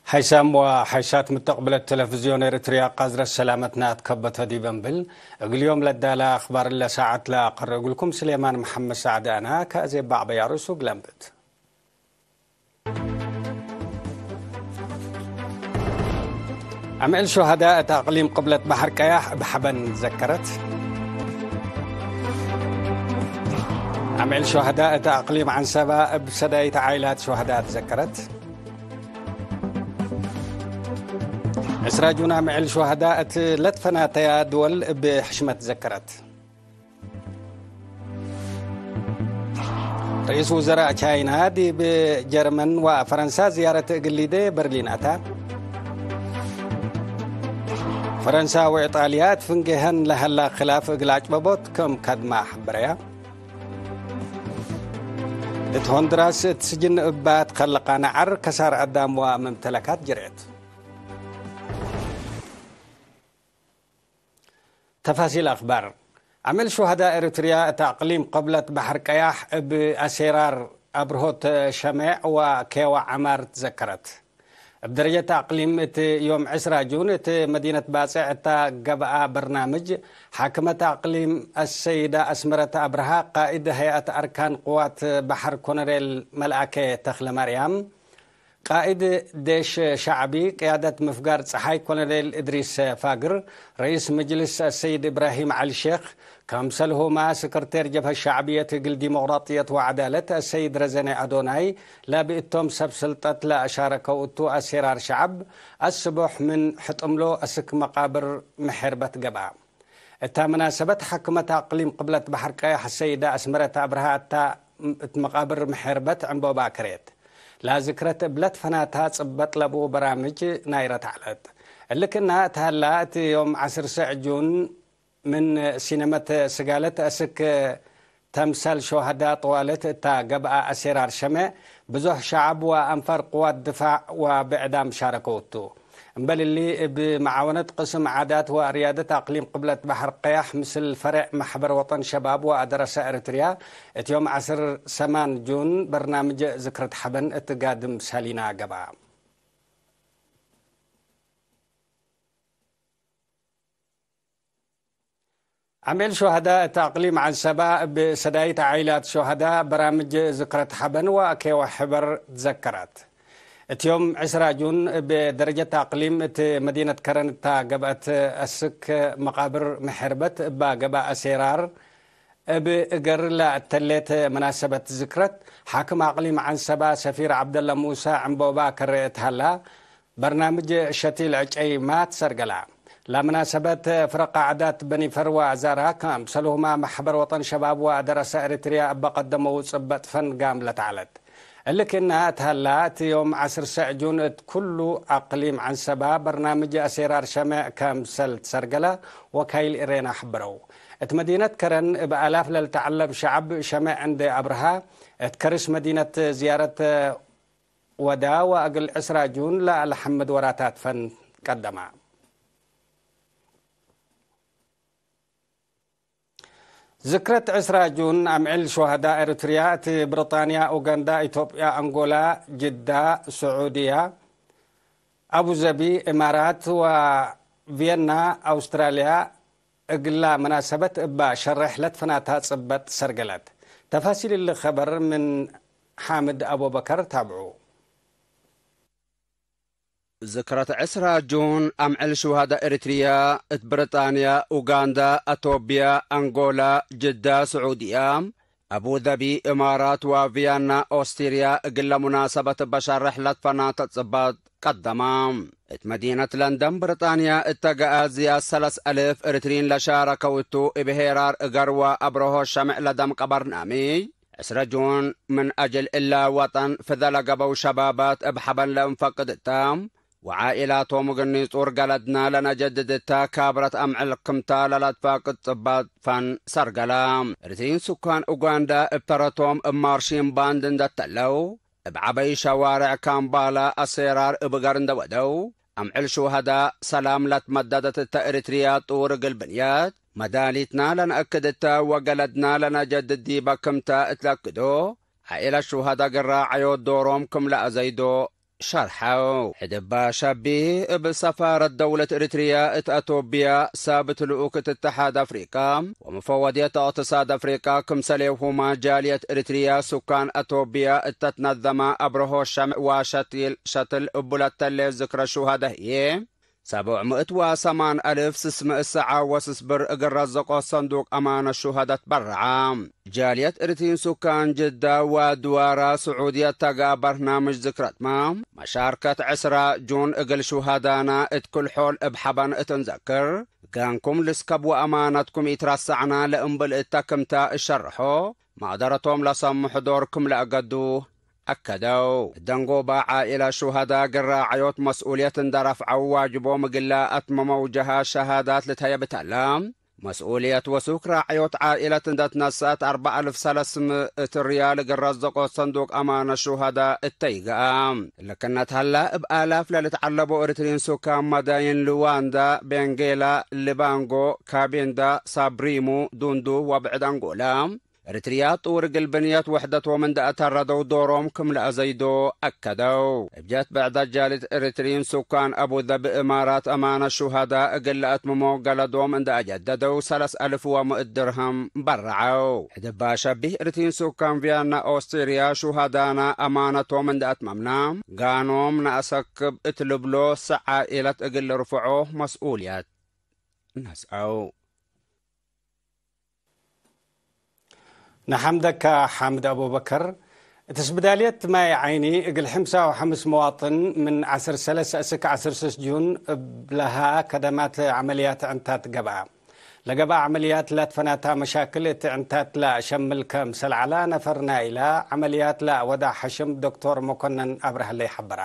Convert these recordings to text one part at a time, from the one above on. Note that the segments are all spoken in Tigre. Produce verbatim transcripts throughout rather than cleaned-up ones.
ሐይሳም ወሐይሳት ምተቅብለት ተለፍዝዮን ኤረትርያ፣ ቃዝረት ሰላመትና ትከበተ ዲብ እንብል፣ እግል ዮም ለዳለ አክባር ለሳዐት ለአቀርእ እግልኩም ስሌማን መሐመድ ሳዕድ አና፣ ከአዜ ባዕበይ አርእሱ እግል አንብት። አምዕል ሹሀዳእ እት አቅሊም ቅብለት በሐር ቀያሕ እብ ሐበን ዘከረት። አምዕል ሹሀዳእ እት አቅሊም ዐንሰባ እብ ሰዳይት ዓኢላት ሹሀዳእ ትዘከረት። ዕስራ ጁን አምዕል ሹሀዳእ እት ለትፈናተያ ድወል እብ ሕሽመት ዘከረት። ርኢስ ውዘራእ ቻይና ዲብ ጀርመን ወፈረንሳ ዝያረት እግል ሊዴ በርሊን አታ። ፈረንሳ ወኢጣልያ እት ፍንጌሀን ለሀላ ክላፍ እግል አጭበቦት ክም ከድማ ሐበረያ። እት ሆንድራስ እት ስጅን እባ ትከለቃ ነዐር ከሳር አዳም ወመምተለካት ጅርየት። ተፋሲል አክባር። አምዕል ሹሀዳእ ኤረትርያ እት አቅሊም ቅብለት በሐር ቀያሕ እብ አሴራር አብርሆት ሸሜዕ ወኬዋ ዐማር ትዘከረት። እብ ደረጀት አቅሊም እት ዮም ዕስራ ጁን እት መዲነት ባጽዕ እታ ገብአ በርናምጅ፣ ሓክመት አቅሊም አሰይዳ አስመረት አብርሃ፣ ቃኢድ ሀይአት አርካን ቅዋት በሐር ኮሎኔል መልአኬ ተክለማርያም፣ ቃኢድ ዴሽ ሸዕቢ ቅያደት ምፍጋር ጸሓይ ኮሎኔል እድሪስ ፋግር፣ ረኢስ ምጅልስ አሰይድ እብራሂም ዐሊ ሼክ፣ ከምሰልሁማ ሰክርቴር ጀብሀት ሸዕብየት እግል ዲሞቅራጥየት ወዐዳለት አሰይድ ረዘነ አዶናይ፣ ለብእቶም ሰብ ስልጠት ለአሻረከው እቱ አሴራር ሸዐብ፣ አስቦሕ ምን ሕጥምሎ አስክ መቃብር ምሔርበት ገብአ። እታ መናሰበት ሓክመት አቅሊም ቅብለት በሐር ቀያሕ አሰይዳ አስመረት አብርሃ እታ እት መቃብር ምሔርበት ዕንቦባ ከሬት። ለዝክረት እብ ለትፈናታ ጽበጥ ለቡ በራምጅ ናይረት ዐለት። እሊ ክእና እት ሀላ፣ እት ዮም ዐስር ሰዕ ጁን ምን ሲነመት ስጋለት አስክ ተምሳል ሹሀዳ ጠዋለት እታ ገብአ አሴራር ሸሜዕ፣ ብዙሕ ሸዐብ ወአንፋር ቅዋት ድፋዕ ወብዕዳም ሻረከው ቱ። እምበል እሊ፣ እብ መዓወነት ቅስም ዓዳት ወርያደት አቅሊም ቅብለት በሐር ቀያሕ ምስል ፈሬዕ መሕበር ወጠን ሸባብ ወአደረሰ ኤረትርያ፣ እት ዮም ዐስር ሰማን ጁን በርናምጅ ዝክረት ሐበን እት ጋድም ሳሊና ገብአ። አምዕል ሹሀዳእ እት አቅሊም ዐንሰባ እብ ሰዳይት ዓኢላት ሹሀዳ በራምጅ ዝክረት ሐበን ወአኬወ ሕበር ትዘከረት። እት ዮም ዕስራ ጁን እብ ደረጀት አቅሊም እት መዲነት ከረን እታ ገብአት አስክ መቃብር ምሔርበት እባ ገብአ አሴራር እብ እገር ለአተሌት መናሰበት ዝክረት፣ ሓክም አቅሊም ዐንሰባ ሰፊር ዐብደለ ሙሳ ዕንቦባ ከረ እት ሀላ፣ በርናምጅ ሸቲል ዕጨይ ማ ትሰርገላ። ለመናሰበት ፍረቅ ዓዳት በኒፈር ወአዛራ፣ ከምሰልሁማ መሕበር ወጠን ሸባብ ወአደረሰ ኤረትርያ እበ ቀደመው ጽበጥ ፈን ጋምለት ዐለት። እሊ ክእና እት ሀላ፣ እት ዮም ዐስር ሰዕ ጁን እት ኩሉ አቅሊም ዐንሰባ በርናምጅ አሴራር ሸሜዕ ከምሰል ትሰርገለ ወካይል ኤሬና ሐበረው። እት መዲነት ከረን እብ አላፍ ለልትዐለብ ሸዐብ ሸሜዕ እንዴ አብርሃ፣ እት ከርስ መዲነት ዝያረት ወዳ ወእግል ዕስራ ጁን ለአልሐምድ ወራታት ፈን ቀደማ። ዝክረት ዕስራ ጁን አምዕል ሹሀዳ ኤረትርያ እት ብሪጣንያ፣ ኡጋንዳ፣ ኢትዮጵያ፣ አንጎላ፣ ጅዳ፣ ስዑድያ፣ አቡዘቢ፣ እማራት ወቪየና፣ አውስትራልያ፣ እግላ መናሰበት እባ ሸሬሕ ለትፈናታ ጽበጥ ሰርገለት። ተፋሲል እሊ ከበር ምን ሓምድ አቡበከር ታብዑ። ዝክረት ዕስራ ጁን አምዕል ሹሃዳ ኤሪትርያ እት ብሪጣንያ፣ ኡጋንዳ፣ አቶብያ፣ አንጎላ፣ ጅዳ፣ ስዑድያ፣ አቡዘቢ፣ እማራት ወቪያና፣ ኦስትርያ፣ እግለ ሙናሰበት በሸሬሕ ለትፈናተ ጽበጥ ቀደማ። እት መዲነት ለንደን ብሪጣንያ እተ ገአ ዝያድ ሰለስ አልፍ ኤሪትሪን ለሻረከው እቱ፣ እብ ሄራር እገር ወአብረሆ ሸምዕ ለደምቀ በርናምጅ፣ ዕስረ ጁን ምን አጅል እለ ወጠን ፍደ ለገበው ሸባባት እብ ሐበን ለእንፈቅድ እተ፣ ወዓኢላቶም እግል ኒጹር ገለድና ለነጀድድ እተ፣ ካብረት አምዕል ክምታ ለለትፈቅድ ጽበጥ ፈን ሰርገላ። ኤሪትሪን ሱካን ኡጋንዳ እብ ተረቶም እብ ማርሺን ባንድ እንደ ተለው፣ እብ ዐበይ ሸዋርዕ ካምባላ አሴራር እብ ገር እንደ ወደው፣ አምዕል ሹሀዳ ሰላም ለትመደደት እተ ኤሪትርያ ጡር እግል ብንያት መዳሊትና ለነአክድ እተ ወገለድና ለነጀድድ ዲበ ክምተ እት ለአክዶ፣ ዓኢለት ሹሀዳ እግል ራዐዮ ዶሮም ክም ለአዘይዶ ሸርሐው። ሕድባ ሸቢህ እብ ሰፋረት ደውለት ኤሪትርያ እት አቶብያ ሳብት ልኡክ እት እተሓድ አፍሪቃ ወመፈወድየት እቅትሳድ አፍሪቃ ክምሰሌሁመ ጃልየት ኤሪትርያ ሱካን አቶብያ እተ ትነዘመ አብርሆ ሸምዕ ወሸትል እቡ ለተሌ ዝክረ ሹሀደ ህዬ ሰቡዕ ምእት ወሰማን አልፍ ስስ ምእት ሰዓ ወስስ ብር እግል ረዘቆ ሰንዱቅ አማነት ሹሀደ ትበረዐ። ጃልየት ኤሪትሪን ሱካን ጅዳ ወድዋራ ስዑድየት ተግአ በርናምጅ ዝክረትመ መሻርከት ዕስራ ጁን እግል ሹሀዳና እት ክል ሖል እብ ሐበን እት እንዘክር፣ ጋንኩም ልስከብ ወአማነትኩም ኢትረሰዕና ለእምብል እተ ክምተ እሸርሖ፣ መቅደረቶም ለሰምሕ ዶር ክም ለአገዱ አከደው። ደንጎባ ዓኢለ ሹሀዳ ግራዓዮት መስኡልየት እንደ ረፍዐው ዋጅቦም እግለ አትመመው ጀሃ ሸሃዳት ልትሀየብ ተለ። መስኡልየት ወሱክ ራዕዮት ዓኢለት እንደ ትነሰአት አርበዕ አልፍ ሰለስ ምእት ርያል እግል ረዘቆት ሰንዱቅ አማነት ሹሀዳ እተ ይገአ። ልክነት ሀላ እብ አላፍ ለልትዐለቦ ኤሪትሪን ሱካን መዳይን ልዋንዳ፣ ቤንጌላ፣ ልባንጎ፣ ካቤንዳ፣ ሳብሪሙ፣ ዱንዱ ወብዕድ አንጎላ ኤሪትርያ ጥውር እግል ብንየት ውሕደቶም እንደ አተረደው ዶሮም ክም ለአዘይዶ አከደው። እብ ጀት ብዕዳት ጃልየት ኤሪትሪን ሱካን አቡዘቢ እማራት አማነት ሹሀዳ እግል ለአትምሞ ገለዶም እንደ አጀደደው ሰለስ አልፍ ወምእት ድርሀም በረዐው። ሕድባ ሸቢህ ኤሪትሪን ሱካን ቪያና ኦስትርያ ሹሀዳና አማነቶም እንደ አትመምና ጋኖም ነአሰክብ እት ልብሎ ሰዓ ኢለት እግል ልርፍዖ መስኡልየት ነስአው። ነሐምደካ ሓምድ አቡበከር። እት እስብዳልየት ማይ ዓይኒ እግል ሕምሳ ወሐምስ መዋጥን ምን ዐስር ሰለስ እስክ ዐስር ስስ ጁን እብ ለሃ ከደማት ዐመልያት ዕንታት ገብአ። ለገብአ ዐመልያት ላትፈናታ መሻክል እት ዕንታት ለአሸምል ከምሰል ዐላ ነፈር ናይላ ዐመልያት ለአወዳ ሐሽም ዶክቶር መኮነን አብረሃለይ ሐበራ።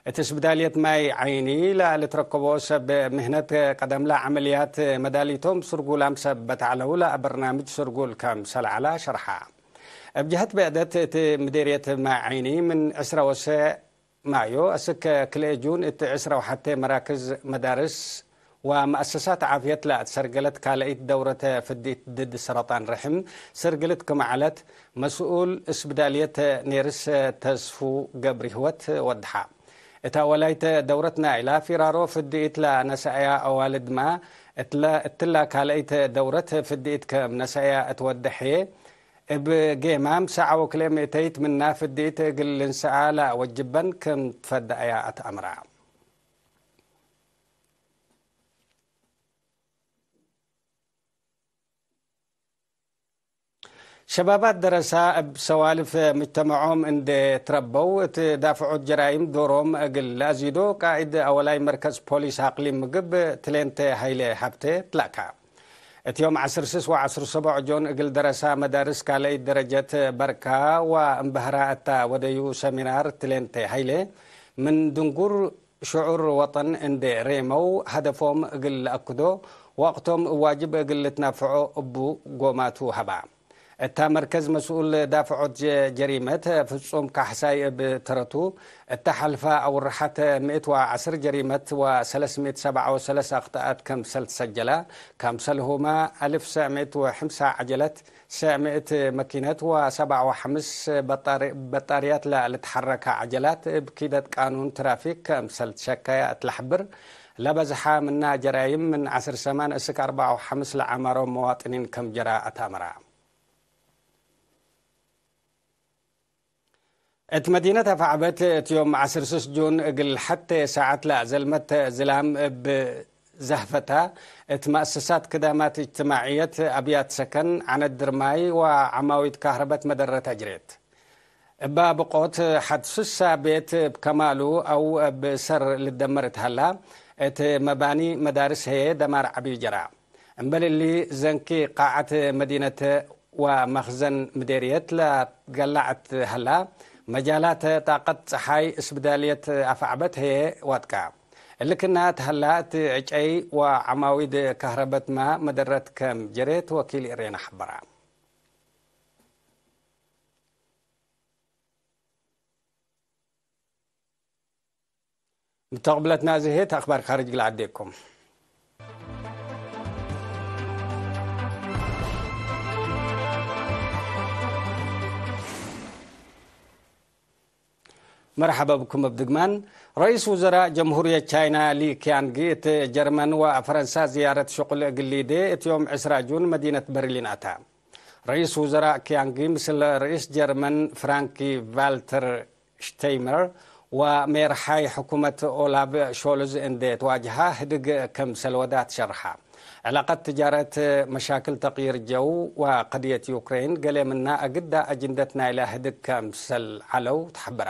እት እስብዳልየት ማይ ዓይኒ ለልትረከቦ ሰብ ምህነት ቀደምለ ዐመልያት መዳሊቶም ስርጉላም ሰበት ዐለው ለበርናምጅ ስርጉል ከምሰል ዐላ ሸርሐ። እብ ጀሀት ብዕደት እት ምዴርየት ማይ ዓይኒ ምን ዕስራ ወሰዕ ማዮ እስክ ክልኤ ጁን እት ዕስራ ወሐቴ መራክዝ መዳርስ ወመአሰሳት ዓፍየት ለአትሰርገለት ካልአይት ደውረት ፍዲት ድድ ሰረጣን ርሕም ስርግልት ክም ዐለት፣ መስኡል እስብዳልየት ኔርስ ተስፉ ገብሪህወት ወድሐ። እት አወላይት ደውረት ናይላ ፊራሮ ፍዲኢት ለነሰአያ አዋልድመ፣ እትለ-፣ እትላ ካልአይት ደውረት ፍዲኢት ክም ነሰአያ እት ወደሐ፣ እብ ጌማም ሰዓ ወክልኤ ምእተይት ምና ፍዲኢት እግል ልንሰአ ለአወጅበን ክም ትፈደአያ አትአምራ። ሸባባት ደረሳ እብ ሰዋልፍ ምጅተመዖም እንዴ ትረበው፣ እት ዳፍዖት ጀራይም ዶሮም እግል ለአዚዶ፣ ቃእድ አወላይ መርከዝ ፖሊስ አቅሊም ምግብ ትሌንቴ ሀይሌ ሀብቴ ትላካ። እት ዮም ዐስር ስስ ወዐስር ሰቦዕ ጆን እግል ደረሳ መዳርስ ካልአይት ደረጀት በርካ ወእምበህራ እታ ወደዩ ሰሚናር ትሌንቴ ሀይሌ፣ ምን ድንጉር ሽዑር ወጠን እንዴ ሬመው፣ ሀደፎም እግል ለአክዶ ወቅቶም ዋጅብ እግል ልትናፍዖ እቡ ጎማቱ ሀባ። እታ መርከዝ መስኡል ዳፍዖት ጀ-፣ ጀሪመት ፍጹም ካሕሳይ እብ ተረቱ፣ እታ ሐልፈ አውርሐት ምእት ወዐስር ጀሪመት ወሰለስ ምእት ሰብዓ ወሰለስ አክጠአት ከምሰል ትሰጀላ፣ ከምሰልሁመ አልፍ ሰዕ ምእት ወሐምሳ ዐጀለት፣ ሰዕ ምእት መኪነት ወሰብዓ ወሐምስ በጣሪ-፣ በጣርያት ለልትሐረከ ዐጀላት እብ ኪደት ቃኑን ትራፊክ ከምሰል ትሸከየ እት ለሐብር፣ ለበዝሐ ምና ጀራይም ምን ዐስር ሰማን እስክ አርበዓ ወሐምስ ለዐማሮም መዋጥኒን ከም ጀረ አትአምራ። እት መዲነት አፍዐበት እት ዮም ዐስር ስስ ጁን እግል ሐቴ ሳዐት ለአዘልመት ዝላም እብ ዘህፈታ፣ እት መአሰሳት ክዳማት እጅትማዕየት፣ አብያት ሰከን፣ ዐነት ድርማይ ወዐማዊት ካህረበት መደረት አጅሬት። እበ ብቆት ሐድ ስሳ ቤት እብ ከማሉ አው እብ ሰር ልደመር እት ሀላ፣ እት መባኒ መዳርስ ህዬ ደማር ዐቢ ጀራ። እምበል እሊ፣ ዘንኪ ቃዐት መዲነት ወመክዘን ምዴርየት ለትገላዕ እት ሀላ፣ መጃላት ጣቀት ጸሓይ እስብዳልየት አፍዐበት ህዬ ዋድቃ። እሊ ክና እት ሀላ፣ እት ዕጨይ ወዐማዊድ ካህረበትመ መደረት ከም ጀሬት ወኪል ኤሬና ሐበራ። ምተቅብለትና እዚ ህየት አክባር ካርጅ ግል ዐዴኩም። መርሐበ ብኩም እብ ድግማን። ረኢስ ውዘራእ ጀምሁርየት ቻይና ሊ ኪያንግ እት ጀርመን ወፈረንሳ ዝያረት ሽቁል እግል ሊዴ እት ዮም ዕስራ ጁን መዲነት በርሊን አታ። ረኢስ ውዘራእ ኪያንግ ምስል ረኢስ ጀርመን ፍራንክ ቫልተር ሽተይመር ወሜርሓይ ሕኩመት ኦላፍ ሾልዝ እንዴ ትዋጅሃ ህድግ ክምሰል ወዳት ሸርሓ። ዕላቀት ትጃረት፣ መሻክል ተቅይር ጀው ወቀድየት ዩክሬን ገሌ ምና እግዳ አጅንደት ናይለ ህድግ ክምሰል ዐለው ተሐበራ።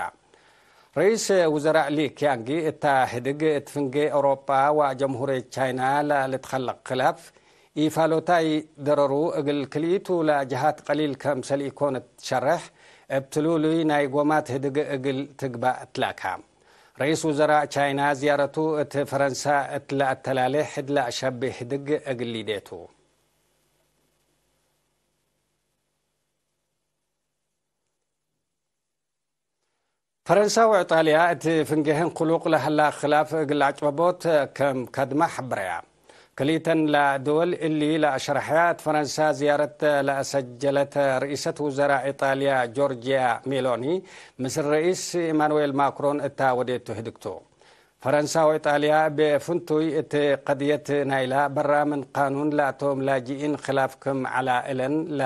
ረኢስ ውዘራእ ሊ ኪያንግ እታ ህድግ እት ፍንጌ አውሮጳ ወጀምሁርየት ቻይና ለልትከለቅ ክላፍ ኢፋሎታይ ደረሩ እግል ክልኢቱ ለጀሃት ቀሊል ከምሰል ኢኮን ትሸሬሕ፣ እብ ትሉሉይ ናይ ጎማት ህድግ እግል ትግባእ ትላካ። ረኢስ ውዘራእ ቻይና ዝያረቱ እት ፈረንሳ እት ለአተላሌ ሕድ ለአሸቤ ህድግ እግል ሊዴቱ። ፈረንሳ ወእጣልያ እት ፍንጌህን ክሉቅ ለሀላ ክላፍ እግል አጭበቦት ከም ከድመ ሐብረያ። ክልኢተን ለድወል እሊ ለአሸርሐያ እት ፈረንሳ ዝያረት ለአሰጀለት ርኢሰት ውዘራእ እጣልያ ጆርጅያ ሜሎኒ ምስል ረኢስ ኢማኑዌል ማክሮን እታ ወዴቱ ህድግቱ። ፈረንሳ ወእጣልያ እብ ፍንቱይ እት ቀድየት ናይላ በራ ምን ቃኑን ለአቶም ላጅኢን ክላፍ ክም ዐላ እለን ለ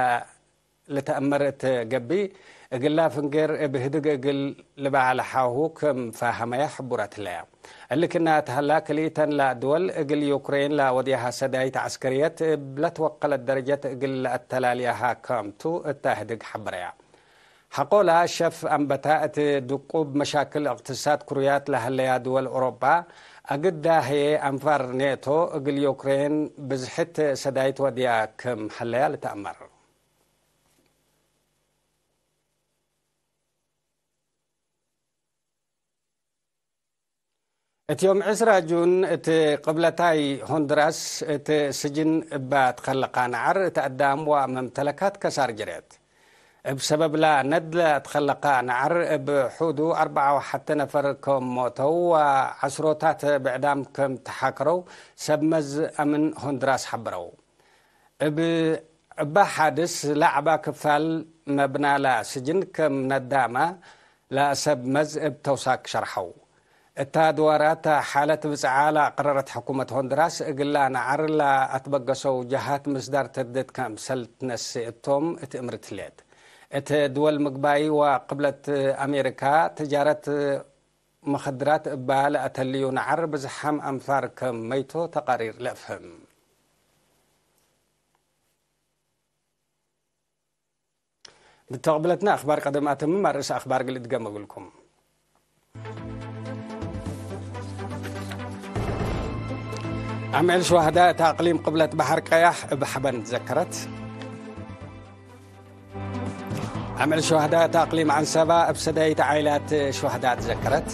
ልትአመር እት ገብእ፣ እግላ ፍንጌር እብ ህድግ እግል ልበዐል ሐሁ ክም ፋሀመየ ሕቡረት ህለየ። እሊ ክና እት ሀላ፣ ክልኢተን ለድወል እግል ዩክሬን ለወድያሃ ሰዳይት ዐስከርየት እብ ለትወቀለት ደረጀት እግል ለአተላልያሃ ከምቱ እታ ህድግ ሐበረያ። ሐቆላ ሸፍ አንበታ እት ድቁብ መሻክል እቅትሳድ ክሩያት ለሀለያ ድወል ኦሮጳ፣ አግዳ ህዬ አንፋር ኔቶ እግል ዩክሬን ብዝሕት ሰዳይት ወድያ ክም ሀለያ ልትአመር። እት ዮም ዕስራ ጁን እት ቅብለታይ ሆንድራስ እት ስጅን እባ ትከለቃ ነዐር እት አዳም ወመምተለካት ከሳር ጅሬት። እብ ሰበብላ ነድ ለትከለቃ ነዐር እብ ሑዱ አርበዓ ወሐተ ነፈር ክም ሞተው ወዐስሮታት ብዕዳም ክም ተሓከረው ሰብ መዝ አምን ሆንድራስ ሐበረው። እብ፣ እባ ሓድስ ለዐባ ክፋል መብናላ ስጅን ክም ነዳመ ለሰብ መዝ እብ ተውሳክ ሸርሐው። እታ ድዋራት ሓለት ብጽዓ ለአቀረረት ሕኩመት ሆንድራስ፣ እግላ ነዐር ለአትበገሰው ጀሃት ምስዳር ተርደት ክምሰል ትነስእ እቶም እት እምርት ህሌት። እት ድወል ምግባይ ወቅብለት አሜሪካ፣ ትጃረት መኸድራት እባ ለአተልዩ ነዐር ብዝሓም አንፋር ክም መይቶ ተቃሪር ለአፍህም። ምተቅብለትና አክባር ቀደም አተምም አርእስ አክባር እግል እድገም እግልኩም። አምዕል ሹሃዳእ እት አቅሊም ቅብለት በሐር ቀያሕ እብ ሐበን ትዘከረት። አምዕል ሹሃዳእ እት አቅሊም ዐንሰባ እብ ሰዳይት ዓይላት ሹሃዳእ ትዘከረት።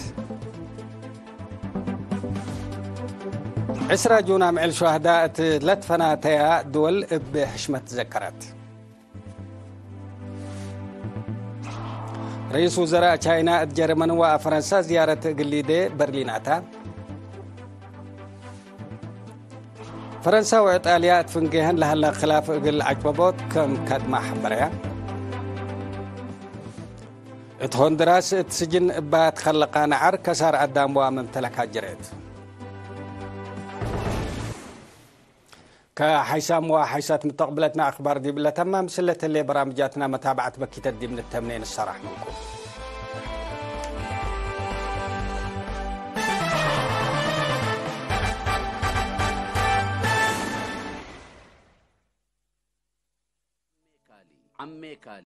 ዕስራ ጁን አምዕል ሹሃዳእ እት ለትፈናተያ ድወል እብ ሕሽመት ትዘከረት። ረኢስ ውዘራእ ቻይና እት ጀርመን ወፈረንሳ ዝያረት እግል ሊዴ በርሊን አታ። ፈረንሳ ወእጣልያ እት ፍንጌሀን ለሀላ ክላፍ እግል አጭበቦት ክም ከድማ ሐበረያ። እት ሆንድራስ እት ስጅን እባ ትከለቃ ነዐር ከሳር አዳም ወመምተለካት ጅሬት። ከሐይሳም ወሐይሳት ምተቅብለትና አክባር ዲብ ለተማም፣ ምስል ለተሌ በራምጃትና መታብዐት በኪተት ዲብ ንተምኔ ንሰራሕ ምንኩም።